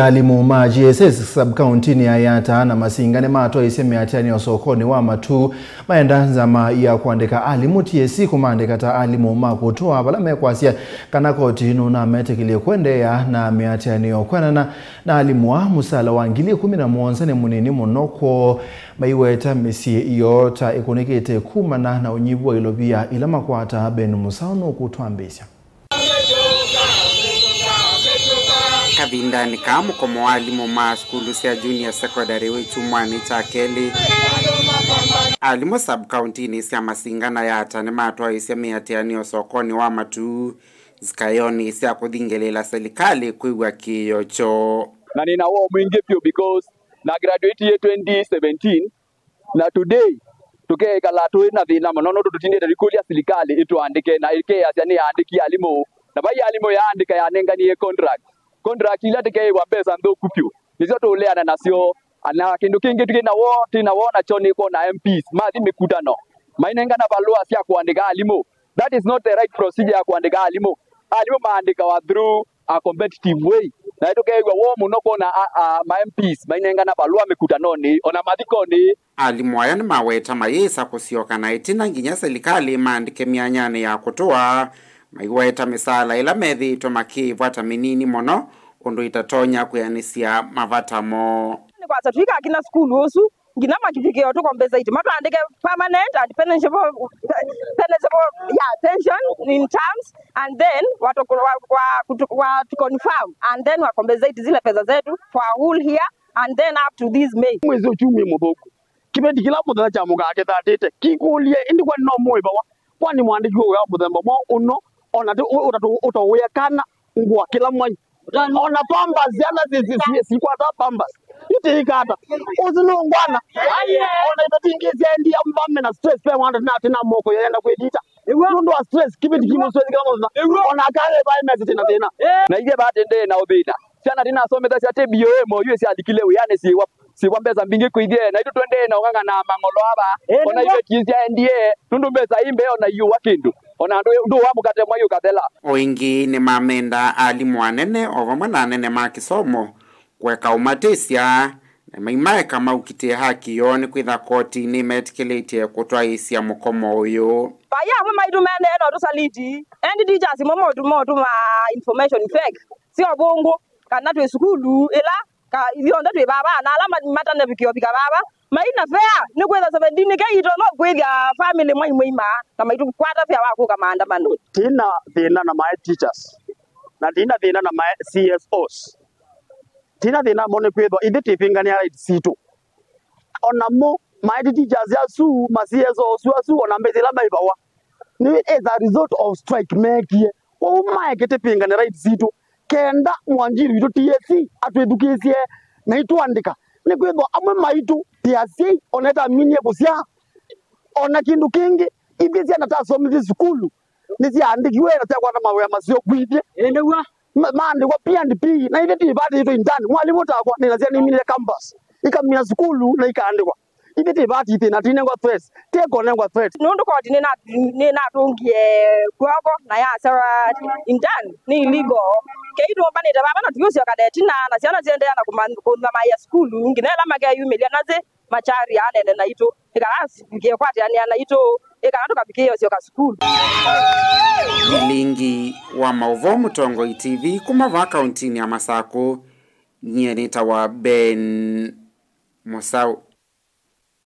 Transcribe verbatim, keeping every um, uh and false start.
Alimũ ma G S S sub-county-nĩ ya Yatta na Masinga nĩmatwaisye mĩatĩanĩo sokonĩ wa Matuu maenda nzama ya kũandĩka alimũ T S C kũmaandĩka ta alimũ ma kũtũa, vala mekwasya kana koti nũnametĩkĩlye kũendeea na mĩatĩanĩo kwĩanana na alimũ aa. Mũsaala wa ngili ĩkũmi na mũonza nĩ mũnini mũno kwoo, maiweta mĩsyĩ yoo ta ĩkũnĩkĩte kumana na ũnyivu wa ilovia ila makwataa. Ben Mũsaũ nũkũtwambĩĩsya. Kavindanĩ kaa mũkomo wa alimũ ma sukulu sya junior secondary wĩ kyumwanĩ kya kelĩ, alimũ sub-county-nĩ sya Masinga na Yatta nĩmatwaĩsye mĩatĩanĩo sokonĩ wa Matuu, zikayonĩ sya kũthingĩlĩĩla silikalĩ kwĩw'a kĩĩo kyoo. Na nĩna woo mwingĩ vyũ because na graduate twenty seventeen, na today tũkeekala twĩ na thĩna mũno, nũndũ tũtindĩte tũikũlya silikalĩ ĩtũandĩke, na ĩkeasya nĩyaandĩkie alimũ, na vai alimũ yaandĩka yanenganie contract. Contract ila tũkeĩwa mbesa nthũku vyũ, nĩsyo tũũleana nasyo. Na kĩndũ kĩngĩ twĩ na woo, twĩ na woo nakyo nĩ kwona M Ps mathi mĩkutano, mainengana valũa sya kũandĩka alimũ. That is not the right procedure ya kũandĩka alimũ. Alimũ maandĩkawa through a competitive way. Na nĩtũkeew'a woo mũno kwona a, a, ma M Ps mainengana valũa mĩkutanonĩ, ona mathikonĩ. Alimũ aya nĩmaweta mayĩsa kũsyoka na ĩtina nginya silikalĩ ĩmaandĩke myanyanĩ ya kũtũa, maiweta mĩsaala ĩla methĩĩtwe makĩĩvwa ta mĩnini mũno, ũndũ ĩtatonya kwĩanĩsya mavata moo. Nĩ kwasya tũikakinya sukulu ũsu, nginya makivikĩo tũ compensate, matũandĩke permanent and pensionable, pensionable, yeah, pension in terms, and then watu, wa, wa, kutu- wa to confirm and then wa compensate zile pesa zetu for a whole year and then up to this May. Mwezi ũkyumĩ mũthũku, kĩveti kĩla mũthenya kyamũkaa kĩthatĩte kĩkũlye, ĩndĩ kwani no mũĩvawa? Kwani mwandĩkiwe wĩa mũthemba mwaũ ũno, ona ti- ũ- ũtatũ- ũtawĩa kana ngũa kĩla mwai? Ona pampers syana si- si- si- sikwata pampers. Yu tĩikata. Ũsu nũngwana. Ona ĩtatingĩsyaendie mbame na stress pe wanda na tena moko yenda kwĩthita. Nũndũ wa stress, kĩveti kĩmwe stress kĩla mũthenya. Ona akae vai message na thĩna. Na ithe vate ndee na ũthĩna. Syana tinasomethasya ti B O M, yu syalikile wĩanĩ syĩwa. Sivwa mbesa mbingĩ kwĩthye, na itũ tũendee na ũng'ang'ana mang'olo ava. Ĩĩ, ona nĩw'o. Iveti syaendie, nũndũ mbesa ii mbee ona iũwa kĩndũ. Ona andũ ndũwa mũkate mwai ũkathela. O ĩngĩ nĩmamenda alimũ anene o vamwe na anene ma kĩsomo kũeka ũmatĩsya na maimaeka maukitĩe haki yoo, nĩkwĩtha koti nĩmetĩkĩlĩtye kũtwaĩĩsya mũkomo ũyũ. Vai amwe maitũ mendee no tũsaliti. Endi teachers mo motuma information fake sya ũvũngũ, kana twĩ sukulu ĩla ka- ithyonthe twĩ vava, na ala ma- matanavikĩwa vika vava maina fea, nĩ kwĩtha seventeen K ito no kwĩthya family mwai mũima, na maitũkwata fea wa kũka maandamano. Tina thĩna na my teachers, na tina thĩna na my C S Os, tina thĩna mo, nĩ kwĩthwa ithyĩ twĩvĩnganĩa rights sitũ. Onamo my teachers asu, ma C S Os asu, ona mbesa ila maivawa nĩ as a result of strike meekie. Kwoou maeke tĩvĩngane rights sitũ, kenda Mwangi witũ T S C atwĩthukĩĩsye na itũandĩka. Nĩkwĩthwa amwe maitũ tĩ asyai, ona ĩtaminie kũsyaa. Ona kĩndũ kĩngĩ, ithyĩ syana tasomithie sukulu nĩsyaandĩkiwe na syakwata mawĩa maseo kwithyĩ. Ĩĩ, nĩw'o. Ma- maandĩkwa P and P, na ithyĩ twĩvatĩtwe intern. Mwalimũ takwa nĩna syana imile campus, ikamina sukulu na ikaandĩkwa. Ithyĩ twĩvatĩtwe na tinengwa threats, tekonengwa threats. Nũndũ koti nĩna- nĩnatũngie kw'oko na yasya intern nĩ illegal. Kei tũmbanĩte vava na tũyũsyoka na ĩtina, na syana siendeea na kũma- kũthamaĩa sukulu nginya ĩla makeyumĩlya nasĩ. Macharia anene naitũ, ĩkala sivikie kwatanĩa naitũ, ĩkala tũkavikĩĩa ũsyoka sukulu. Vilingi wa maũvoo Mũtongoi T V kuma vaa kauntinĩ ya Masakũ, nyie nĩtawa Ben Mũsaũ.